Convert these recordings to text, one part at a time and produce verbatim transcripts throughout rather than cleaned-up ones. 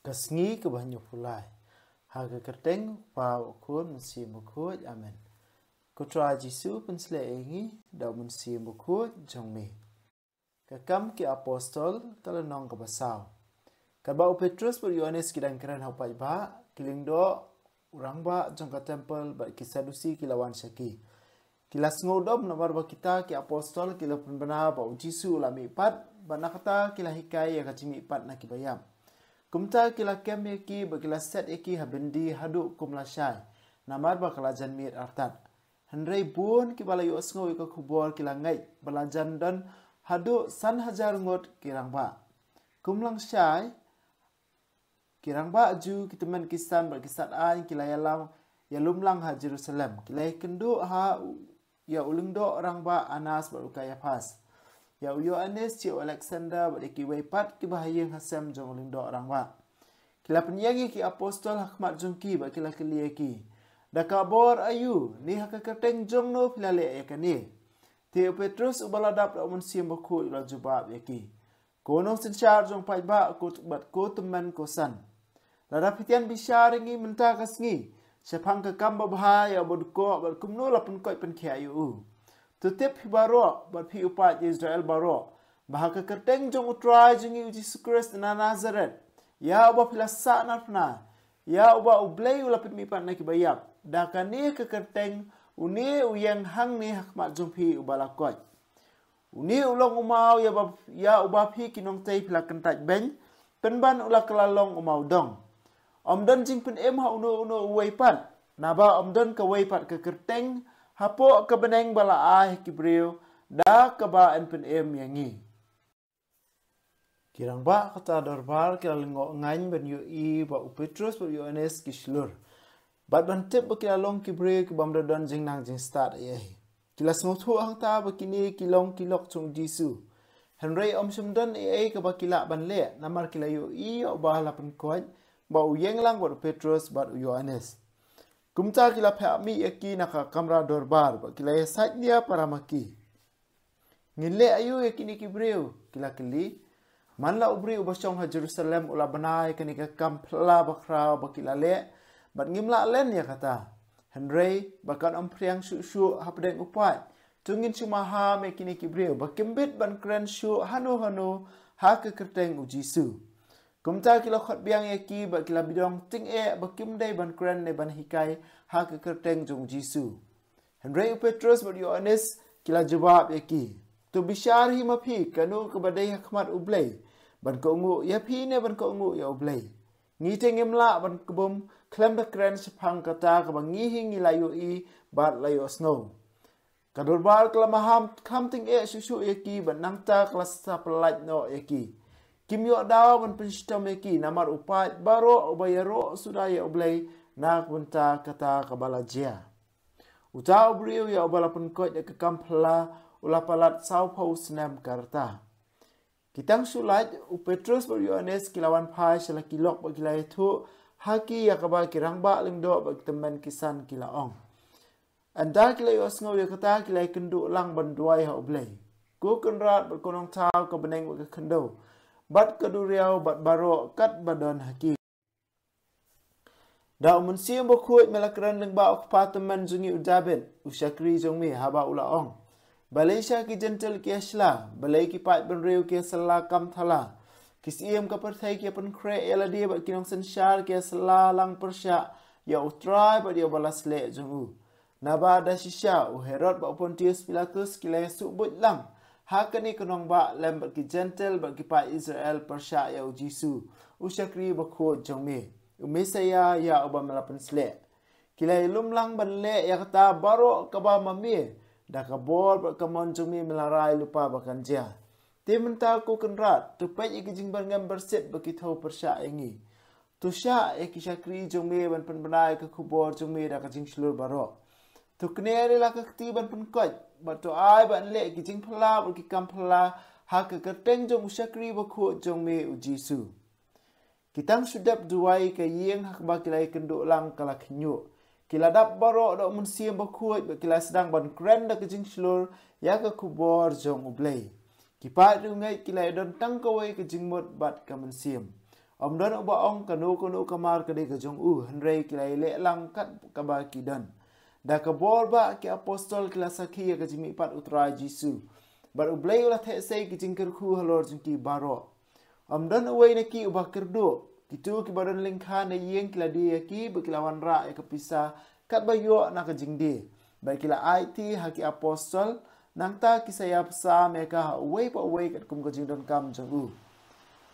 Ka sngi kaba hynñiewphew lai. Ha ka kyrteng u Kpa, u Khun, Mynsiem Bakhuid. Amen. Ko Trai Jisu, pynshlur ïa ngi da u Mynsiem Bakhuid jong me. Ka Kam ki Apostol, ka lynnong kaba saw. Katba u Petrus bad u Ïoannis ki dang kren ha u paidbah, ki lyngdoh u rangbah jong ka templ bad ki Sadusi ki la wan sha ki. Ki la sngewdom namar ba kita ki apostol ki la pynbna ba u Jisu u la mihpat, bad na kata ki la hikai ïa ka jingmihpat na kiba ïap. Kumta ki la kem ïa ki bad ki la set ïa ki ha byndi haduh kum la shai, namar ba ka la jan miet artat. Hynrei bun kiba la ïohsngew ïa ka khubor ki la ngeit, ba la jan don haduh san hajar ngut ki rangbah. Kum la shai, ki rangbah Jiw, ki tymmen ki san bad ki sat aiñ ki la ïalam, ïalum lang ha Jerusalem. Ki la ïakynduh ha u, ïa u lyngdoh rangbah Anas bad u Kaiaphas, ïa u Ïoannis, ïa u Alexander bad ïa kiwei pat kiba ha ïing ha sem jong u lyngdoh rangbah. Ki la pynïeng ïa ki apostol ha khmat jong ki bad ki la kylli ïa ki: Da ka bor aïu, ne ha ka kyrteng jong no phi la leh ïa kane? Te u Petrus uba la dap da u Mynsiem Bakhuid u la jubab ïa ki: Ko nongsynshar jong u paidbah, ko, bad ko tymmen ko san, lada phi tian bishar ïa ngi mynta ka sngi shaphang ka kam babha ïa uba dkoh bad kumno la pynkoit pynkhiah ïa u, to tip phi baroh bad phi u paid Israel baroh, ba ha ka kyrteng jong u Trai jong ngi u Jisu Khrist na Nasareth, ïa uba phi la sah narphna, ïa uba U Blei u la pynmihpat na kiba ïap, da kane ka kyrteng une u ïeng hangne ha khmat jong phi uba la koit. Une u long u maw ïa ba, ïa uba phi ki nongtei phi la kyntait beiñ, pynban u la kylla long u maw dong. Ym don jingpynim ha uno uno uwei pat, naba ym don kawei pat ka kyrteng hapoh ka bneng ba la ai ha ki briew da kaba yn pynim ïa ngi. Ki rangbah kata dorbar ki la lyngngoh ngaiñ ban ïohi ba u Petrus bad u Ïoannis ki shlur, bad ban tip ba ki la long ki briew ki bym da don jingnang jingstad ei ei. Ki la sngewthuh hangta ba kine ki long ki lok jong u Jisu. Hynrei ym shym don ei ei kaba ki lah ban leh, namar ki la ïohi ïa uba la pynkoit, ba u ïeng lang bad u Petrus bad u Ïoannis. Kumta ki la phah mih ïa ki na ka kamra dorbar bad ki la ïasaid nia para ma ki. Ngin leh aïu ïa kine ki briew? Ki la kylli. Man la u briew uba shong ha Jerusalem u la bna ïa kane ka kam phylla bakhraw ba ki la leh, bad ngim lah len ïa kata. Hynrei ba kan ym phriang shuh shuh hapdeng u paid, to ngin shu maham ïa kine ki briew ba kim bit ban kren shuh hano hano ha ka kyrteng u Jisu. Kumta ki la khot biang ïa ki bad ki la bidong tyngeh ba kim dei ban kren ne ban hikai ha ka kyrteng jong u Jisu. Hynrei u Petrus bad u Ïoannis ki la jubab ïa ki: To bishar hi ma phi, kano kaba dei ha khmat U Blei, ban kohnguh ïa phi ne ban kohnguh ïa U Blei? Ngi te ngim lah ban kbum khlem da kren shaphang kata kaba ngi hi ngi la ïohi bad la ïohsngew. Ka dorbar ka la maham kham tyngeh shuh shuh ïa ki bad nangta ka la sa pyllait noh ïa ki. Kim ïoh daw ban pynshitom ïa ki namar u paid baroh uba ïaroh suda ïa U Blei na ka bynta kata kaba la jia. Uta u briew ïa uba la pynkoit da ka kam phylla u la palat sawphew snem ka rta. Ki tang shu lait, u Petrus bad u Ïoannis ki la wan phai sha la ki lok bad ki la ïathuh ha ki ïa kaba ki rangbah lyngdoh bad ki tymmen ki san ki la ong. Ynda ki la ïohsngew ïa kata ki la ïakynduh lang ban duwai ha U Blei. Ko Kynrad bad ko Nongthaw ka bneng bad ka khyndew, bad ka duriaw bad baroh katba don ha ki. Da u Mynsiem Bakhuid me la kren lyngba u kpa tymmen jong ngi u Dabid, u shakri jong me, haba u la ong: Balei sha ki Jentil ki ïa shla, balei ki paid bynriew ki ïa syllah kam thala? Ki syiem ka pyrthei ki ïa pynkhreh ïa lade bad ki nongsynshar ki ïa syllah lang pyrshah ïa U Trai bad ïa uba la sleh jong u. Naba da shisha u Herod bad u Pontius Pilatus ki la ïa suh buit lang ha kane ka nongbah lem bad ki Jentil bad ki paid Israel pyrshah ïa u Jisu, u shakri bakhuid jong me, u Messaïah ïa uba me la pynsleh. Ki la ïalum lang ban leh ïa kata baroh kaba ma me, da ka bor bad ka mon jong me me la rai lypa ba kan jia. Te mynta ko Kynrad, to peit ïa ki jingbyrngem byrsit ba ki thew pyrshah ïa ngi. To shah ïa ki shakri jong me ban pynbna ïa ka khubor jong me da ka jingshlur baroh. To kner ïa la ka kti ban pynkoit, bad to ai ban leh ki jingphylla bad ki kam phylla ha ka kyrteng jong u shakri bakhuid jong me u Jisu. Ki tang shu dep duwai, ka ïing ha kaba ki la ïakynduh lang ka la khñiuh. Ki la dap baroh da u Mynsiem Bakhuid bad ki la sdang ban kren da ka jingshlur ïa ka khubor jong U Blei. Ki paid riewngeit ki la ïadon tang kawei ka jingmut bad ka mynsiem. Ym don uba ong kano kano ka mar ka dei ka jong u, hynrei ki la ïaleh lang kat kaba ki don. Da ka bor ba ki apostol ki la sakhi ïa ka jingmihpat u Trai Jisu. Bad U Blei u la theh sei ki jingkyrkhu halor jong ki baroh. Ym don uwei na ki uba kyrduh. Kito kiba don lyngkha na ïing ki la die ïa ki bad ki la wanrah ïa ka pisa katba ïoh na ka jingdie. Bad ki la aiti ha ki apostol, nangta ki sa ïa psa meka ha uwei pa uwei katkum ka jingdonkam jong u.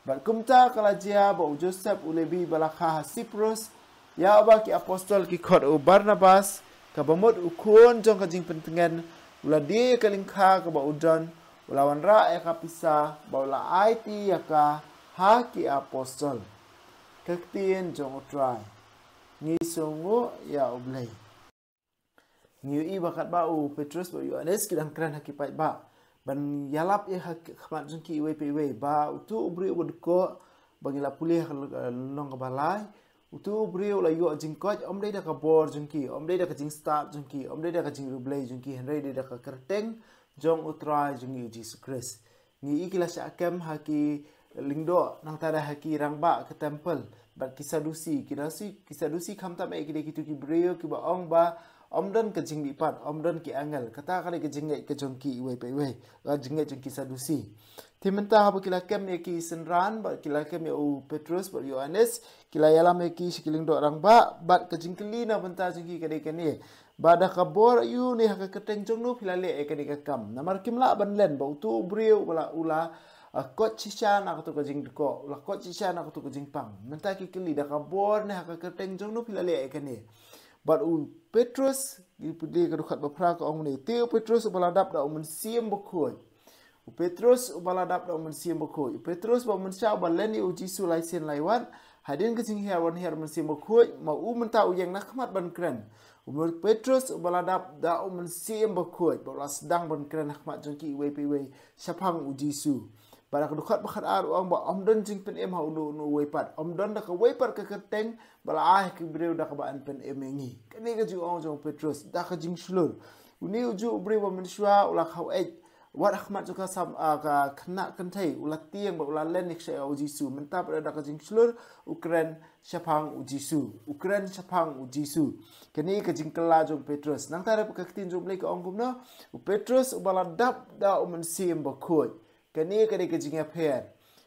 Bad kumta ka la jia ba u Joseph u Lebi ba la kha ha Cyprus, ïa uba ki apostol ki khot u Barnabas, kaba mut u khun jong ka jingpyntngen, u la die ïa ka lyngkha kaba u don, u la wanrah ïa ka pisa, bad u la aiti ïa ka ha ki apostol. Ka ktien jong u Trai. Ngi sngewnguh ïa U Blei. Ngi ïohi ba katba u Petrus bad u Ïohannes ki dang kren ha ki paidbah ban ïalap ïa ha khmat jong ki iwei pa iwei, ba uto u briew uba dkoh, ba ngi la pule ha ka lynnong kaba lai, uto u briew u la ïoh jingkoit, ym dei da ka bor jong ki, ym dei da ka jingstad jong ki, ym dei da ka jingriewblei jong ki, hynrei dei da ka kyrteng jong u Trai jong ngi u Jisu Khrist. Ngi ïohi ki la shah kem ha ki lyngdoh, nangta da ha ki rangbah ka temple, bad ki Sadusi, ki Sadusi, ki Sadusi khamtam eh ki dei kito ki briew kiba ong ba ym don ka jingmihpat, ym don ki angel, kata ka dei ka jingngeit ka jong ki iwei pa iwei, ka jingngeit jong ki Sadusi. Te mynta haba ki la kem ïa ki synran, bad ki la kem ïa u Petrus, bad u Ïohannes, ki la ïalam ïa ki sha ki lyngdoh rangbah, bad ka jingkylli na bynta jong ki ka dei kane. Ba da ka bor aïu ne ha ka kyrteng jong no phi la leh ïa kane ka kam. Namar kim lah ban len ba uto u briew u la, u la, ah, koit shisha na kato ka jingdkoh, u la koit shisha na kato ka jingpang. Mynta ki kylli da ka bor ne ha ka kyrteng jong no phi la leh ïa kane. Bad u Petrus, ki pule ka dkhot ba phra ka ong ne, te u Petrus uba la dap da u Mynsiem Bakhuid. U Petrus uba la dap da u Mynsiem Bakhuid. U Petrus ba mynshuwa uba len ïa u Jisu lai sien lai wat. Hadien ka jinghiar wan hiar Mynsiem Bakhuid, ma u mynta u ïeng na khmat ban kren. U Petrus uba la dap da u Mynsiem Bakhuid, ba u la sdang ban kren ha khmat jong ki iwei pa iwei shaphang u Jisu. Bad ha ka dkhot ba khatar u ong ba ym don jingpynim ha uno uno uwei pat. Ym don da kawei pat ka kyrteng ba la ai ha ki briew da kaba yn pynim ïa ngi. Kane ka jingong jong u Petrus da ka jingshlur. Une u juh u briew ba mynshuwa u la khaw eit. Wat ha khmat jong ka sam, ah, ka khynnah kynthei, u la tieng bad u la len ïa ka shah ïa u Jisu. Mynta pat da ka jingshlur, u kren shaphang u Jisu. U kren shaphang u Jisu. Kane ka jingkylla jong u Petrus. Nangta da ka ktien jong u Blei ka ong kumno, u Petrus uba la dap da u Mynsiem Bakhuid. Kane ka dei ka jingïapher.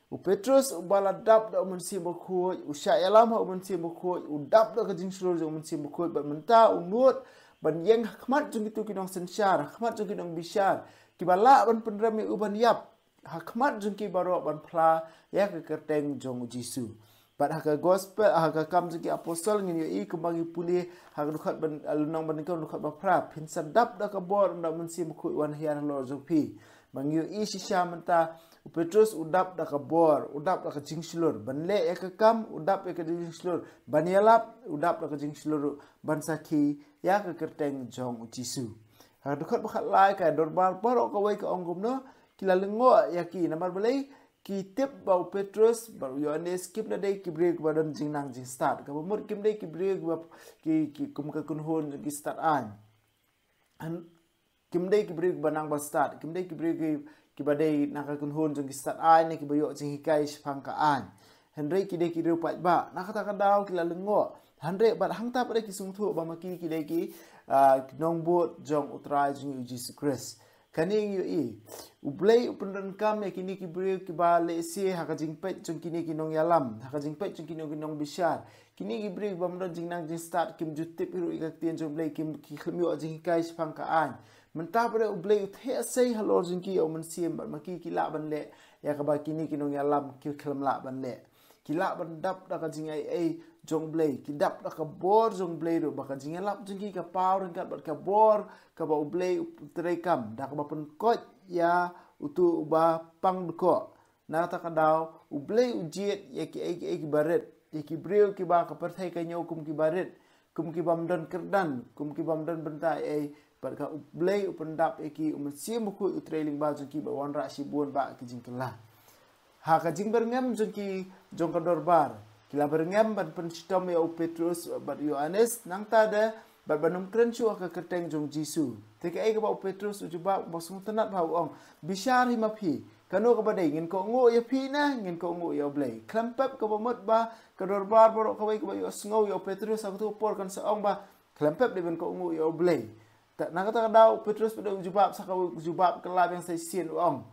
U Petrus uba la dap da u Mynsiem Bakhuid, u shah ïalam ha u Mynsiem Bakhuid, u dap da ka jingshlur jong u Mynsiem Bakhuid, bad mynta u nud ban ïeng ha khmat jong kito ki nongsynshar, ha khmat jong ki nongbishar, kiba lah ban pynrem ïa u ban ïap, ha khmat jong ki baroh ban phla ïa ka kyrteng jong u Jisu. Bad ha ka gospel, ha ka Kam jong ki Apostol ngin ïohi kumba ngi pule ha ka dkhot ba, lynnong ba nyngkong dkhot ba phra, phin sa dap da ka bor ynda u Mynsiem Bakhuid u wan hiar halor jong phi. Ba ngi ïohi shisha mynta u Petrus u dap da ka bor, u dap da ka jingshlur ban leh ïa ka kam, u dap ïa ka jingshlur ban ïalap, u dap da ka jingshlur ban sakhi ïa ka kyrteng jong u Jisu. Ha ka dkhot ba khatlai ka dorbar baroh kawei ka ong kumno, ki la lyngngoh ïa ki namar balei, ki tip ba u Petrus bad u Ïohannes kim da dei ki briew kiba don jingnang jingstad. Kaba mut kim dei ki briew kiba ki, ki kum ka kynhun jong ki stad aiñ. Kim dei ki briew kiba nang ban stad, kim dei ki briew ki, kiba dei na ka kynhun jong ki stad aiñ ne kiba ïoh jinghikai shaphang ka aiñ. Hynrei ki dei ki briew paidbah, na kata ka daw ki la lyngngoh. Hynrei bad hangta pat ki sngewthuh ba ma ki ki dei ki, ah, nongbud jong u Trai jong ngi u Jisu Khrist. Kane ngi ïohi. U Blei u pyndonkam ïa kine ki briew kiba lehse ha ka jingpeit jong kine ki nongïalam, ha ka jingpeit jong kine ki nongbishar. Kine ki briew kiba ym don jingnang jingstad kim ju tip hi ruh ïa ka ktien jong u Blei, kim, ki khlem ïoh jinghikai shaphang ka aiñ. Mynta pat u Blei u theh sei halor jong ki ïa u Mynsiem bad ma ki ki lah ban leh ïa kaba kine ki nongïalam ki khlem lah ban leh. Ki lah ban dap da ka jingaiei jong u Blei, ki dap da ka bor jong u Blei ruh ba ka jingïalap jong ki ka paw ryngkat bad ka bor kaba u Blei u treikam da kaba pynkoit ïa uto uba pang dkoh. Na kata ka daw u Blei u jied ïa kiei kiei kiba rit, ïa ki briew kiba ka pyrthei ka ñiew kum kiba rit, kum ki bym don kyrdan, kum ki bym don bynta ei, bad ka u Blei u pyndap ïa ki, u Mynsiem Bakhuid u trei lyngba jong ki bad wanrah shibun bah ki jingkylla. Ha ka jingbyrngem jong ki, jong ka dorbar, ki la byrngem ban pynshitom ïa u Petrus bad u Ïohannes, nangta de bad ban ym kren shuh ha ka kyrteng jong u Jisu. Te kaei kaba u Petrus u jubab, ba sngewtynnat bha u ong, bishar hi ma phi, Kano kaba dei, ngin kohnguh ïa phi ne ngin kohnguh ïa U Blei? Khlem pep kaba mut ba ka dorbar baroh kawei kaba ïohsngew ïa u Petrus ha kato ka por kan sa ong ba khlem pep dei ban kohnguh ïa U Blei. Te na kata ka daw u Petrus pat u jubab sa ka jubab ka la biang sa shisien, u ong,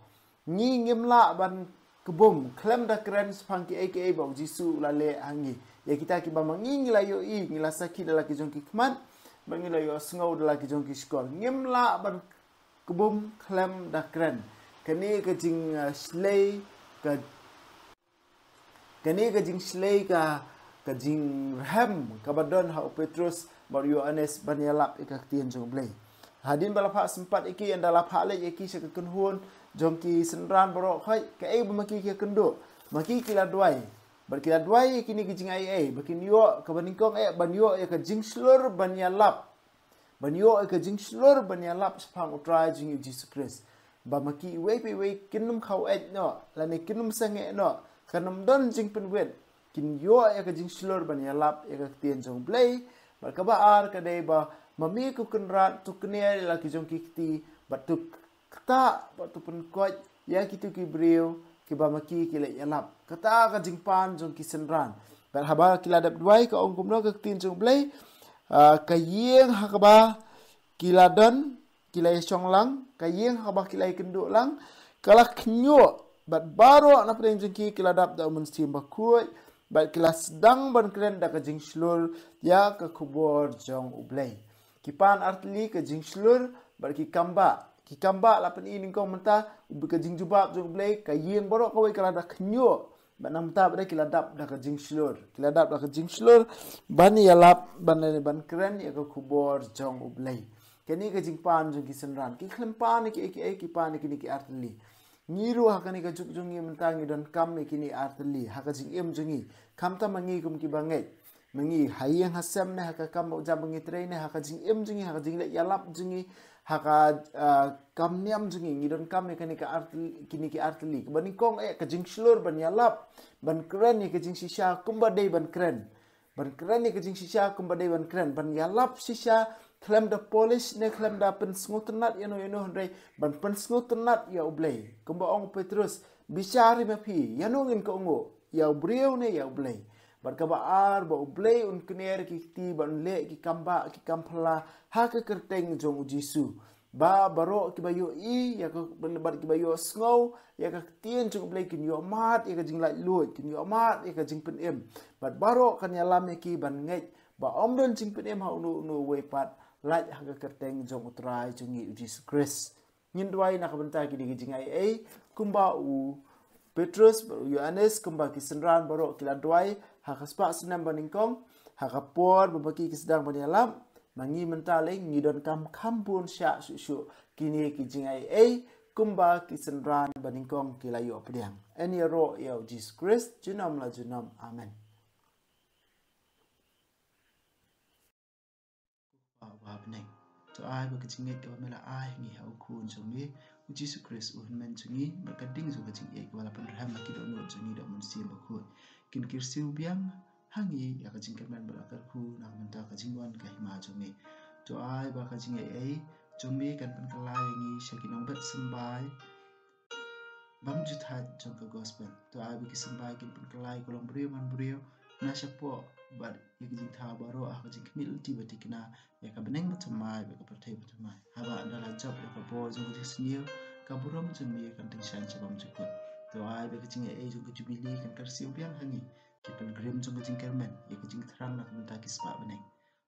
ngi ngim lah ban kbum khlem da kren shaphang kiei kiei ba U Jisu u la leh ha ngi. Ïa kita kiba ma ngi ngi la ïohi, ngi la sakhi da la ki jong ki khmat, ba ngi la ïohsngew da la ki jong ki shkor. Ngim lah ban kbum khlem da kren. Kane ka jing, uh, shlei ka, kane ka jingshlei ka, ka jingrhem kaba don ha u Petrus bad u Ïoannis ban ïalap ïa ka ktien jong U Blei. Hadien ba la phah sympat ïa ki, ynda la phah leit ïa ki sha ka kynhun jong ki synran baroh khoit, kaei ba ma ki ki ïakynduh? Ma ki ki la duwai. Bad ki la duwai ïa kine ki jingaiei ba kin ïoh kaba nyngkong eh ban ïoh ïa ka jingshlur ban ïalap. Ban ïoh ïa ka jingshlur ban ïalap shaphang U Trai jong ngi U Jisu Khrist. Ba ma ki iwei pa iwei kin ym khaw eit noh lane kin ym sangeh noh, kan ym don jingpynwit. Kin ïoh ïa ka jingshlur ban ïalap ïa ka ktien jong U Blei. Bad kaba ar ka dei ba ma me ko Kynrad, to kner ïa la ki jong ki kti bad to ktah bad to pynkoit ïa kito ki briew kiba ma ki ki leit ïalap. Kata ka jingpan jong ki synran. Bad haba ki la dep duwai, ka ong kumno ka ktien jong U Blei? Ah, ka ïing ha kaba ki la don, ki la ïashong lang, ka ïing ha kaba ki la ïakynduh lang, ka la khñiuh, bad baroh na pdeng jong ki ki la dap da U Mynsiem Bakhuid, bad ki la sdang ban kren da ka jingshlur ïa ka khubor jong U Blei. Ki pan artylli ka jingshlur bad ki kambah. Ki kambah la pyni nyngkong mynta, ka jingjubab jong U Blei, ka ïing baroh kawei ka la da khñiuh. Bad nangta pat de ki la dap da ka jingshlur. Ki la dap da ka jingshlur ban ïalap, ban, ban kren ïa ka khubor jong U Blei. Kane ka jingpan jong ki synran. Ki khlem pan ïa kiei kiei, ki pan ïa kine ki artylli. Ngi ruh ha kane ka juk jong ngi mynta ngi donkam ïa kine artylli ha ka jingim jong ngi. Khamtam ma ngi kum kiba ngeit. Ma ngi ha ïing ha sem ne ha ka kam ba jam ba ngi trei ne ha ka jingim jong ngi, ha ka jingleit ïalap jong ngi, ha ka, ah, kam niam jong ngi, ngi donkam ïa kane ka artylli, kine ki artylli. Kaba nyngkong eh ka jingshlur ban ïalap, ban kren ïa ka jingshisha kumba dei ban kren. Ban kren ïa ka jingshisha kumba dei ban kren, ban ïalap shisha khlem da polish ne khlem da pynsngewtynnat ïano ïano, hynrei ban pynsngewtynnat ïa U Blei. Kumba ong u Petrus, bishar ma phi, ïano ngin kohnguh, ïa u briew ne ïa U Blei? Bad kaba ar, ba U Blei un kner ki kti bad un leh ki kambah ki kamphylla ha ka kyrteng jong U Jisu. Ba baroh kiba ïohi ïa ka, bad kiba ïohsngew ïa ka ktien jong U Blei kin ïohmad ïa ka jinglaitluid, kin ïohmad ïa ka jingpynim. Bad baroh kan ïalam ïa ki ban ngeit ba ym don jingpynim ha uno uno uwei pat, lait ha ka kyrteng jong U Trai jong ngi U Jisu Khrist. Ngin duwai na ka bynta kine ki jingaiei, kumba u Petrus bad u Ïoannis, kumba ki synran baroh ki la duwai ha ka spah snem ba nyngkong, ha ka por ba ma ki ki sdang ban ïalap. Ma ngi mynta lei ngi donkam kham bun shah shuh shuh kine ki jingaiei, kumba ki synran ba nyngkong ki la ïoh pdiang. Yn ïaroh ïa U Jisu Khrist junom la junom. Amen. Ko Kpa uba ha bneng, to ai ba ka jingngeit kaba me la ai ha ngi ha u Khun jong me u Jisu Khrist, u Hynmen jong ngi, bad ka ding jong ka jingïeit kaba la pynrhem ha ki dohnud jong ngi da u Mynsiem Bakhuid, kin kyrsiew biang ha ngi ïa ka jingkyrmen bad la kyrkhu na ka bynta ka jingwan ka hima jong me. To ai ba ka jingaiei jong me kan pynkylla ïa ngi sha ki nongbet symbai bymjukut jong ka gospel. To ai ba ki symbai kin pynkylla ïa ka longbriew manbriew na shapoh bad ïa ki jingthaw baroh ha ka jingkhmih lynti ba thikna ïa ka bneng bathymmai bad ka pyrthei bathymmai. Haba ynda la jop ïa ka bor jong ka jingsniew, ka burom jong me kan tyngshaiñ sha bymjukut. To ai ba ka jingaiei jong ka jubili kan kyrsiew biang ha ngi, ki pilgrim jong ka jingkyrmen, ïa ka jingthrang na ka bynta ki spah bneng.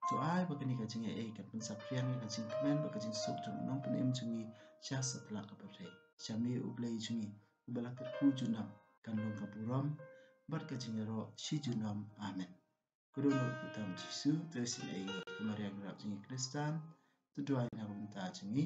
To ai ba kane ka jingaiei kan pynsaphriang ïa ka jingkmen bad ka jingsuk jong u Nongpynim jong ngi sha satlak ka pyrthei. Sha me U Blei jong ngi uba la kyrkhu junom, kan long ka burom bad ka jingïaroh shi junom. Amen. Ko Dohnud Kpa tam Jisu, to isynei ïa ngi. Ko Maria Nongrep jong ngi Khristan, to duwai na ka bynta jong ngi.